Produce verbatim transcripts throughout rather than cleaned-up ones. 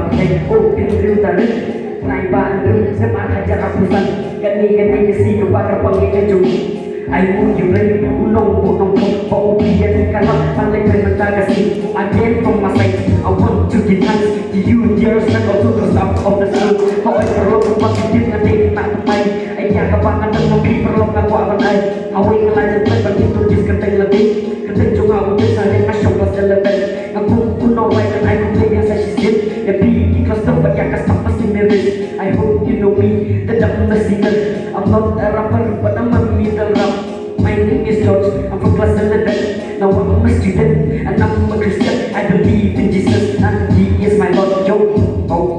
baptême. Oh, hynriew tarik, trai ba hynriew, snem ar hajar arphew san. Kane ka dei ka sngi kaba kyrpang ïa ka jong ngi. Ai nguh ïa u Blei, u nongbuh nongthoh, ba u pynïaid ka lad ban leit mynta ka sngi. Again from my side, I want to give thanks to you, dear son, also the staff of the school. Hooid, paralok, kumba ki tip nga dei khynnah tympai. Ïa kaba nga don ma phi paralok nga kwah ban ai. Hawei nga la jan phet ban introduce kyrteng lade. Kyrteng jong nga u Jason, nga shong class eleven. Nga kum u nongrwai, ngan ai khublei biang sa shisien ïa phi ki class twelve bad ïa ka staff ba Saint Mary's. I hope you know me, the dumb singer. I'm not a rapper, but I'm a middle rap. My name is George, I'm from class eleven. Now I'm a student and I'm a Christian. I believe in Jesus and He is my Lord. Yo, oh.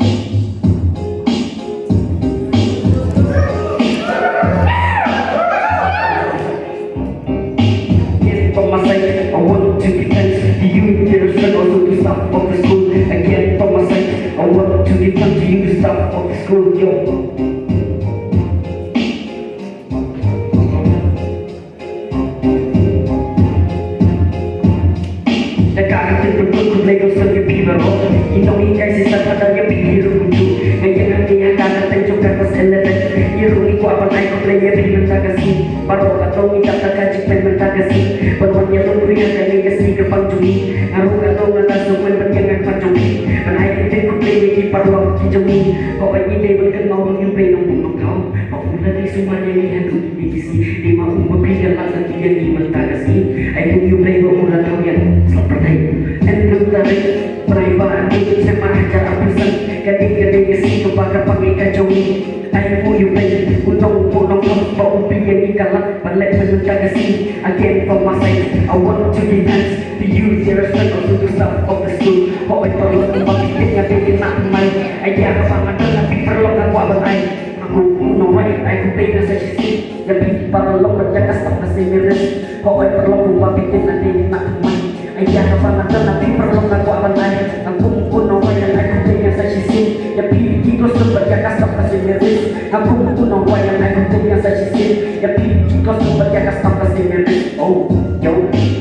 Ngi kwah ban ai khublei ïa phi mynta ka sngi. Baroh ka tong ngi tap da ka jingpynmynta ka sngi. Ban wan ïalum ruh ïa kane ka sngi kyrpang jong ngi. Nga ruh ka tong nga da sngewbha ban ïa nga khmat jong phi. Ban ai khublei ïa ki paralok ki jong ngi. Hooid ngi dei ban kynmaw ïa u Blei Nongbuh Nongthaw. Ba u la dei sumar ïa ngi haduh kine ki sngi. Dei ma u ma phi ïa lad lynti ïa ngi mynta ka sngi. Ai u Blei ba u la thaw ïa ngi. Sa pyrthei. Hynriew tarik. Bnai ba hynriew December hajar arphew san. Ka dei ka dei ka sngi kaba kyrpang ïa ka jong ngi. Ai u Blei, u Nongbuh Nongthaw ba u pynïaid ïa ngi ka lad ban leh mynta ka sngi. Again from my side, I want to give thanks to you, dearest friend, also to staff of the school. Hooid paralok kumba phi tip nga dei khynnah thymmai. Ïa kaba nga don ha phi paralok nga kwah ban ai. Nga kum u nongrwai ai khublei nga sa shisien ïa phi paralok bad ïa ka staff ka Saint Mary's. Hooid paralok kumba phi tip nga dei khynnah thymmai. Ïa kaba nga don ha phi paralok nga kwah ban ai. Nga kum u nongrwai ngan ai khublei ngan sa shisien ïa phi ki kostum bad ïa ka staff ka Saint Mary's. Nga kum u nongrwai ngan ai khublei ngan sa shisien ïa phi ki kostum bad ïa ka staff ka Saint Mary's. Oh, yo,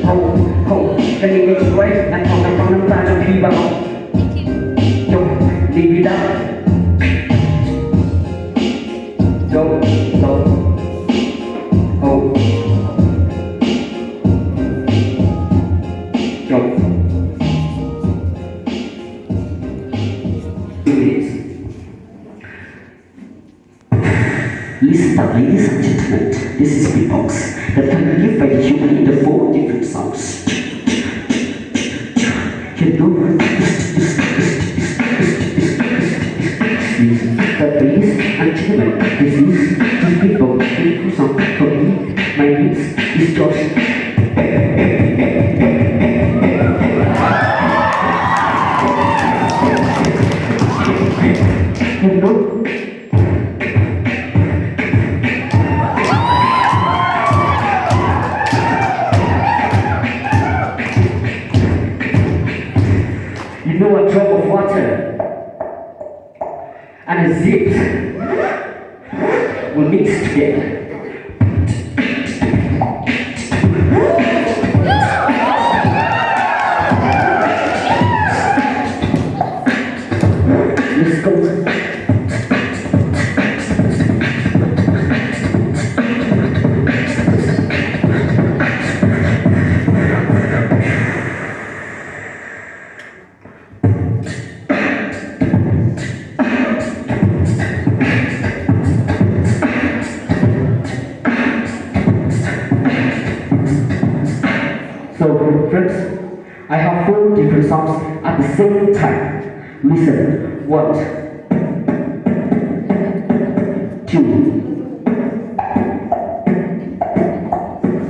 ho, ho. Kane ka jingrwai nga kwah ban pynmynta jong phi baroh. Yo, ni bida. Yo, yo. Oh. Yo. Two minutes. Listen up, ladies and gentlemen. This is beatbox that can be used by the human in the four different sounds. You know, that, ladies and gentlemen, this is the beatbox. Thank you so much for me. My name is Josh. You know, You know, a drop of water and a zip will mix together. Let's go. So, friends, I have four different sounds at the same time. Listen. One. Two.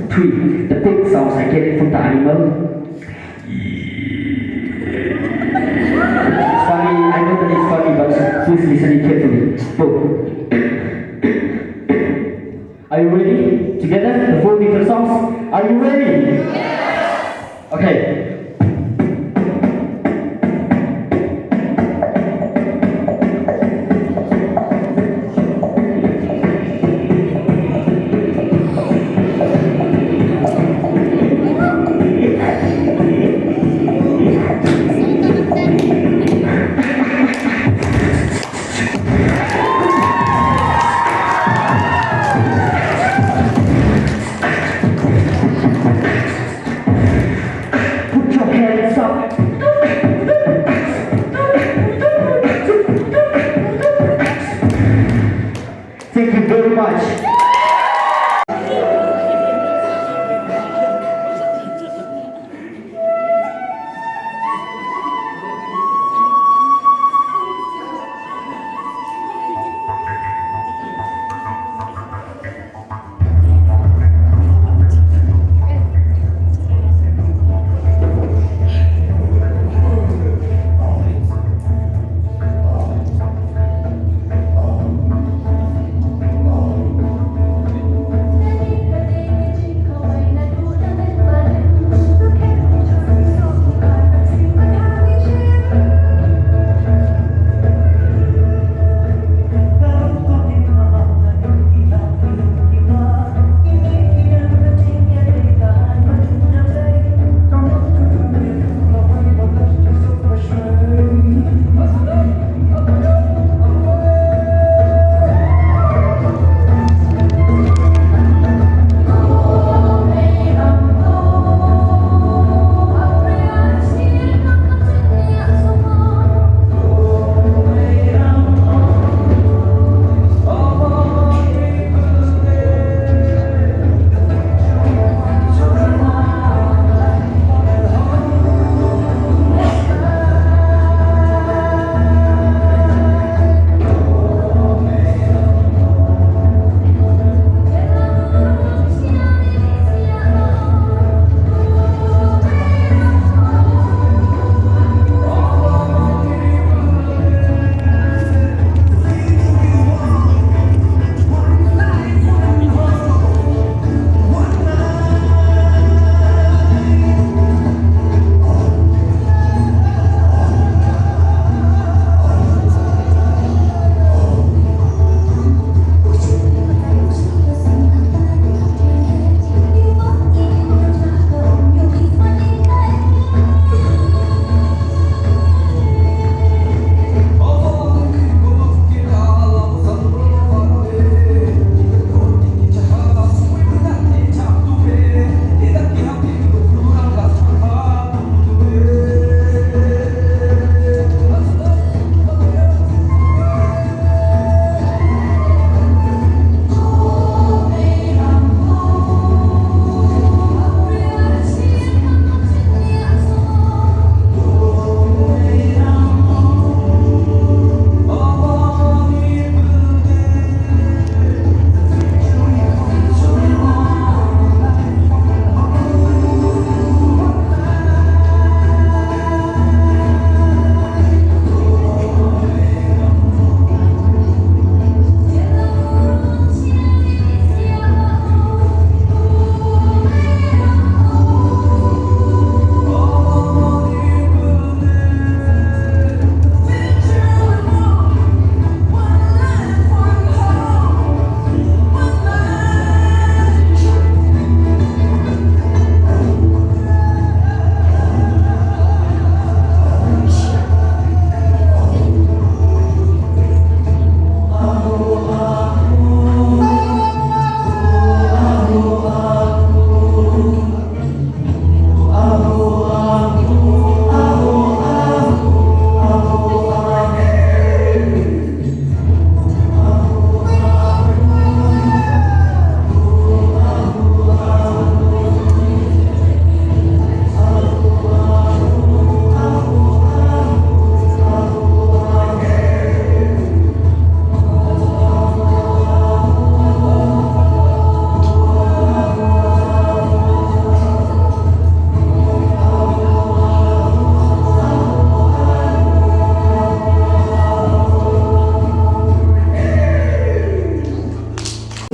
Three. The big sounds I get it from the animal. It's funny, I know that it's funny, but please listen it carefully. Four. Are you ready? Together, the four different sounds. Are you ready? Okay. Put your hands up. Thank you very much.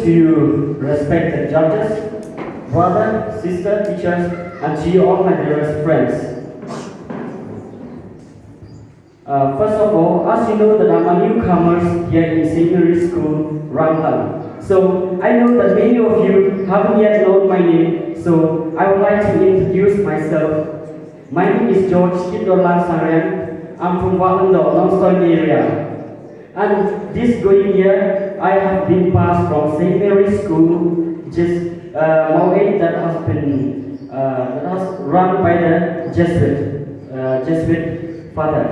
To you, respected judges, brother, sister, teachers, and to you all, my dearest friends. Uh, first of all, as you know that I'm a newcomer here in Saint Mary's School, Ramlang. So I know that many of you haven't yet known my name, so I would like to introduce myself. My name is George Kipdorlang Sangriang. I'm from Wahlyngdoh, Nongstoin area. And this going year, I have been passed from Saint Mary's School, just uh, Maweit, that has been uh, that has run by the Jesuit, uh, Jesuit father.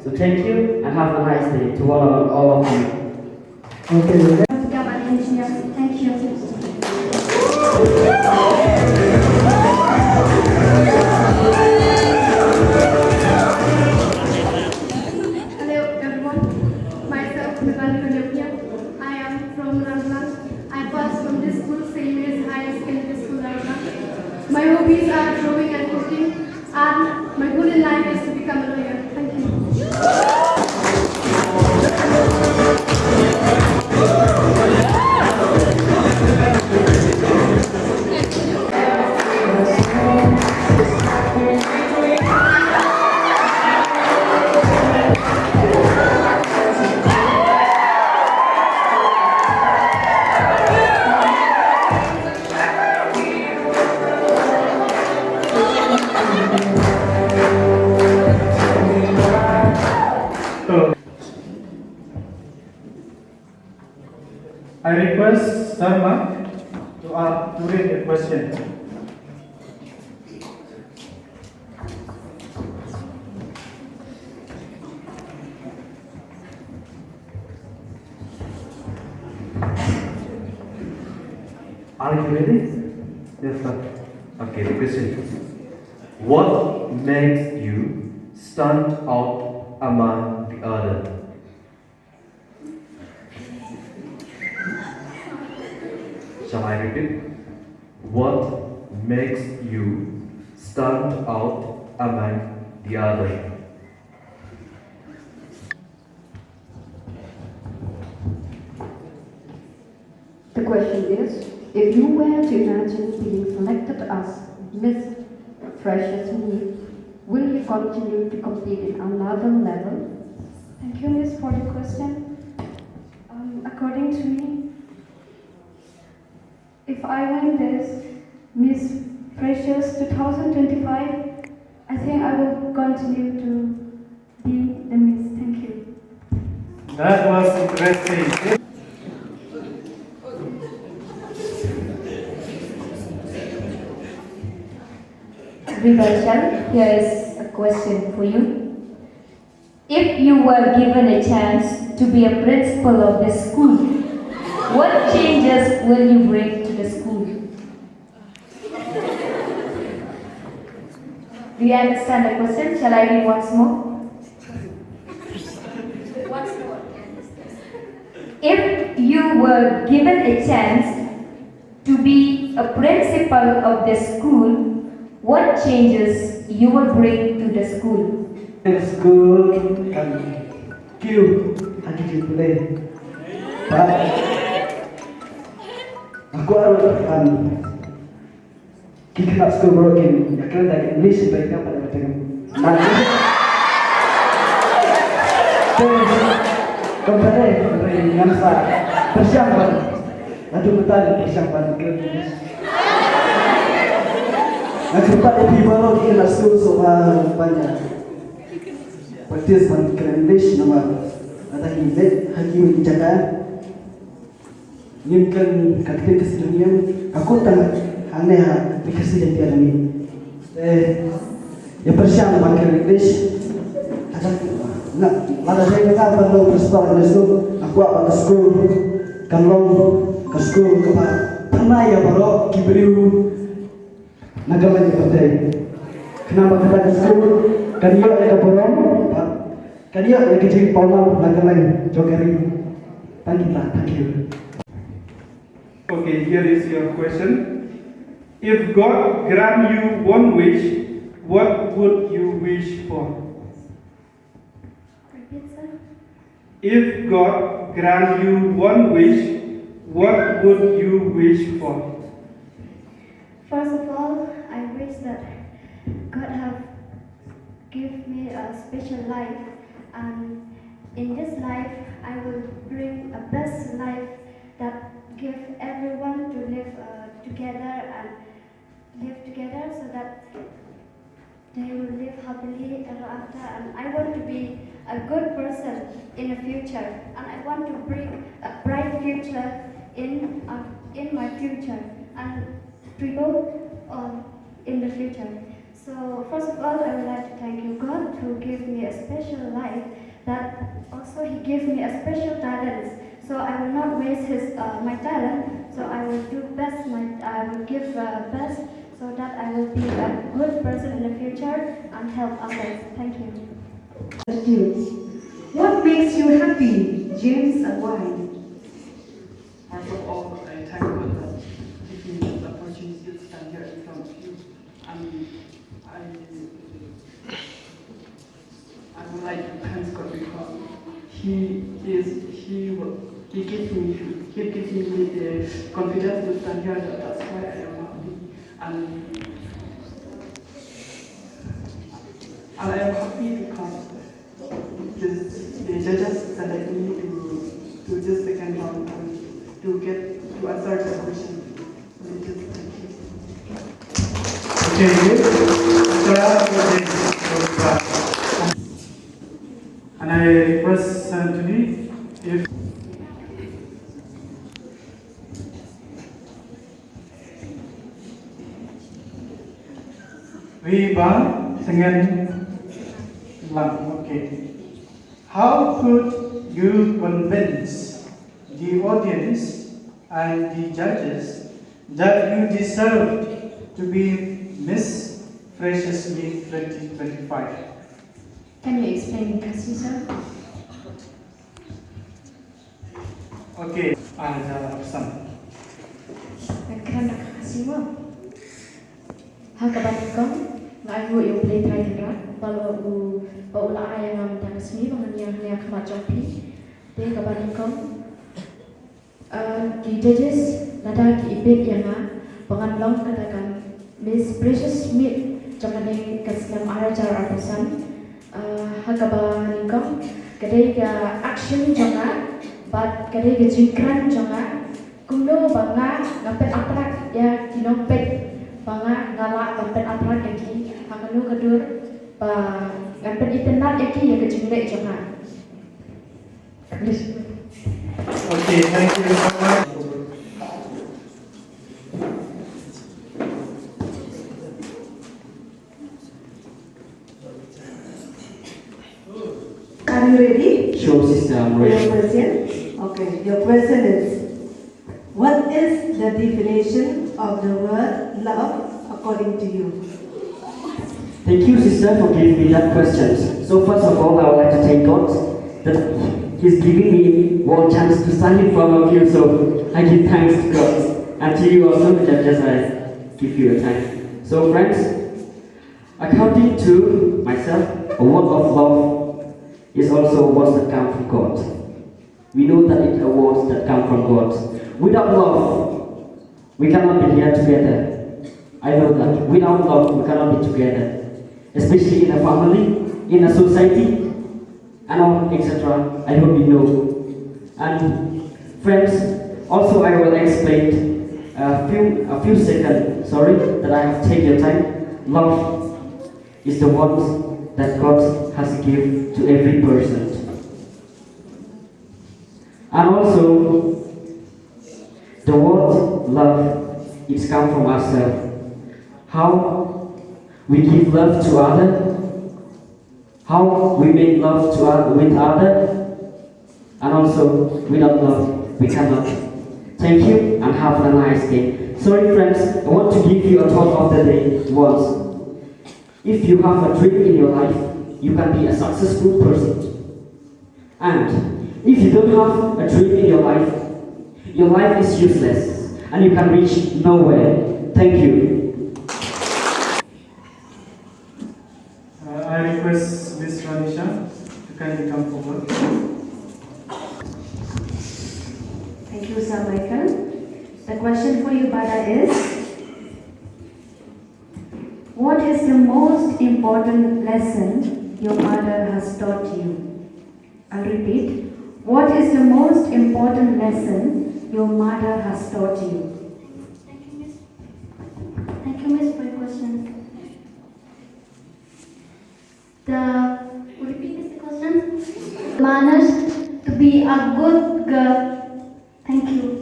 So thank you and have a nice day to all of, all of you. Okay. Become an engineer. Thank you. Hello everyone, myself Nirali Kanyapia. I am from Ramlang. I passed from this school, Saint Mary's Higher Secondary School, Ramlang. My hobbies are drawing and cooking, and my goal in life is to become a lawyer. Thank you. I request Sharma to, uh, to read a question. Are you ready? Yes, sir. Okay, the question is, what makes you stand out among the other? Shall I repeat? What makes you stand out among the other? The question is, if you were to imagine being selected as Miss Freshers Meet, will you continue to compete in another level? Thank you, Miss, for the question. Um, according to me, if I win this Miss Freshers twenty twenty-five, I think I will continue to be the Miss. Thank you. That was interesting. Vibhanshan, here is a question for you. If you were given a chance to be a principal of the school, what changes will you bring to the school? Do you understand the question? Shall I read once more? If you were given a chance to be a principal of the school, what changes you will bring to the school? School kan kiew ha ki jingpule. Ba nga kwah ruh kan ki khynnah skul baroh kin ïakren da ka English, ba ïa ka pat ïa ka Phareng. Te kumta de, hynrei ngan sa pyrshang ban, naduh mynta ngan pyrshang ban kren English. Nga kyrpad ïa phi baroh ki khynnah skul sngewbha ban ïa practice ban kren English namar lada ngi leit ha kiwei ki jaka ngim kren ka ktien Khasi jong ngi, ka kut tang hangne ha ka Khasi Jaiñtia jong ngi. Te ïa pyrshang ban kren English. Lada, lada dei nga ban long principal ha ka skul, nga kwah ba ka skul kan long ka skul kaba phyrnai ïa baroh ki briew na ka liang ka pyrthei. Khnang ba kata ka skul kan ïoh ïa ka burom bad kan ïoh ïa ka jingpawnam na ka liang jong ka ri. Tang kita, thank you. Okay, here is your question. If God grant you one wish, what would you wish for? Repeat, sir. If God grant you one wish, What would you wish for? First of all, I wish that God have give me a special life, and in this life, I will bring a best life that give everyone to live uh, together and live together so that they will live happily ever after. And I want to be a good person in the future, and I want to bring a bright future in uh, in my future and people um, in the future. So first of all, I would like to thank you, God, who gave me a special life. That also He gave me a special talent. So I will not waste His uh, my talent. So I will do best. My I will give uh, best so that I will be a good person in the future and help others. Thank you. What makes you happy, James, and why? First of all, I thank God that He gives me this opportunity to stand here in front of you. And I, I would like to thank God because He is, He will, He gives me, He gives me the confidence to stand here. That, that's why I am happy. And, and I am happy because the, the judges select me to, to this second round and to get to answer the question. It is, thank you. Okay, good. Sarah, okay. And I request Anthony if Viva Tengen Lang. Okay. How could you convince the audience and the judges that you deserved to be Miss Freshers Meet twenty twenty-five? Can you explain in Khasi, sir? Okay, ah, dah pesan. Kren da ka Khasi mo. Ha kaba nyngkong nga ainguh ïa U Blei Trai Kynrad ba u, ba u la ai ïa nga mynta ka sngi ba ngan ïeng hangne ha khmat jong phi. Te kaba nyngkong, eh, ki judges lada ki ïeit ïa nga ba ngan long kata ka Miss Freshers Meet jong kane ka snem ar hajar arphew san. Eh, ha kaba nyngkong ka dei ka action jong nga bad ka dei ka jingkren jong nga. Kumno ba nga nga pynattract ïa ki nongpeit ba nga nga lah ban pynattract ïa ki ha kano ka dur ba ngan pynitynnad ïa ki ïa ka jingleh jong nga. Okay, thank you so much. Are you ready? Sure, sister, I'm ready. Your question? Okay, your question is, what is the definition of the word love according to you? Thank you, sister, for giving me that question. So first of all, I would like to thank God that He's giving me one chance to stand in front of you. So I give thanks to God and to you also, the judges. I give you a thank. So friends, according to myself, a word of love is also a word that comes from God. We know that it's a word that comes from God. Without love, we cannot be here together. I know that. Without love, we cannot be together. Especially in a family, in a society, and all, et cetera. I hope you know. And friends, also I will explain a few, a few seconds, sorry, that I have taken your time. Love is the one that God has given to every person. And also, the word love, it's come from ourselves. How we give love to other, how we make love to oth-, with other, and also without love, we cannot. Thank you and have a nice day. Sorry friends, I want to give you a thought of the day once. If you have a dream in your life, you can be a successful person. And if you don't have a dream in your life, your life is useless and you can reach nowhere. Thank you. Uh, I request Miss Ranisha to kindly come forward. Thank you, Sir Michael. The question for you, Bada, is, what is the most important lesson your mother has taught you? I'll repeat. What is the most important lesson your mother has taught you? Thank you, Miss. Thank you, Miss, for your question. The, could you repeat the question? Manners, to be a good girl. Thank you.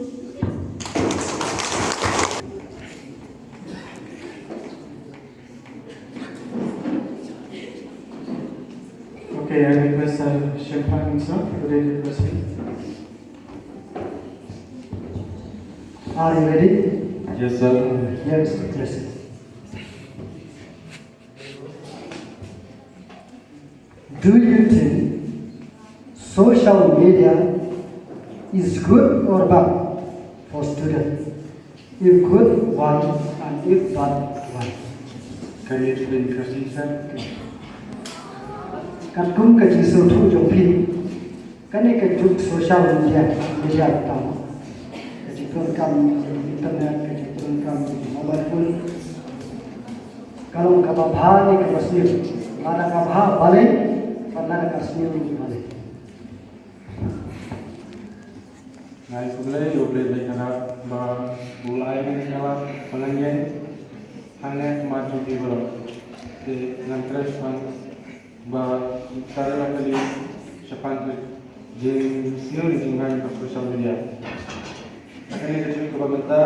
Okay, I request, uh, Shempang himself to read the question. Are you ready? Yes, sir. Yes, yes. Do you think social media is good or bad for students? If good, why? And if bad, why? Can you explain the question, sir? Katkum ka jingsngewthuh jong phi, kane ka juk social media, media tang, ka jingpyndonkam internet, ka jingpyndonkam mobile phone, ka long kaba bha ne kaba sniew? Lada kaba bha balei, bad lada ka sniew balei? Nga ai khublei ïa U Blei lehkaba ba u la ai ïa nga ïa la ba ngan ïeng hangne ha khmat jong phi baroh. Te ngan trei shaphang ba ka la kali shaphang ka jingsniew ne jingbha jong ka social media. Kane ka juh kaba mynta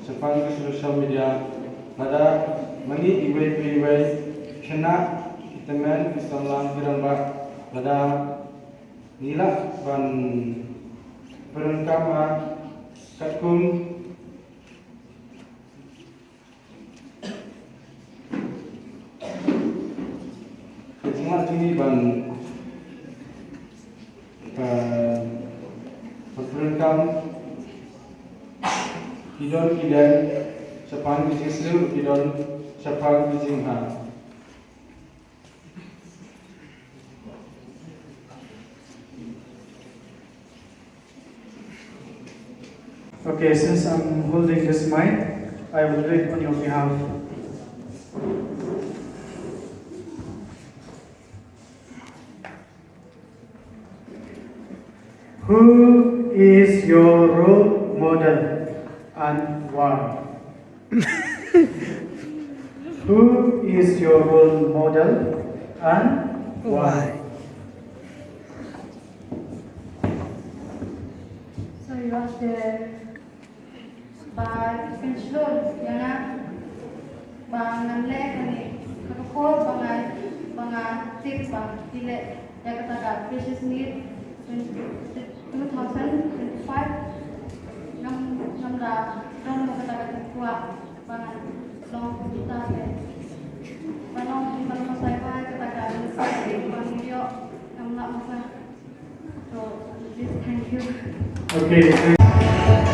shaphang ka social media, lada ma ngi iwei pa iwei, khynnah, ki tymmen, ki samla, ki rangbah, lada ngi lah ban pyndonkam ha katkum ka jinglah jong ngi ban, eh, ban pyndonkam ki don ki dang shaphang ki jingsniew, ki don shaphang ki jingbha. Okay, since I'm holding this mic, I will read on your behalf. Who is your role model and why? Who is your role model and why? Why? So you ask the ba pynslur ïa nga ba ngan leh kane ka por ba nga, ba nga tip ba ki leh ïa kata ka Freshers' Meet two thousand twenty-five. Ngam, ngam da don kata ka kwah ba ngan long kumta te ba long kumta, long kumta ba kata ka ba ngi ïoh ngam lah kumta. So, just thank you. Okay, thank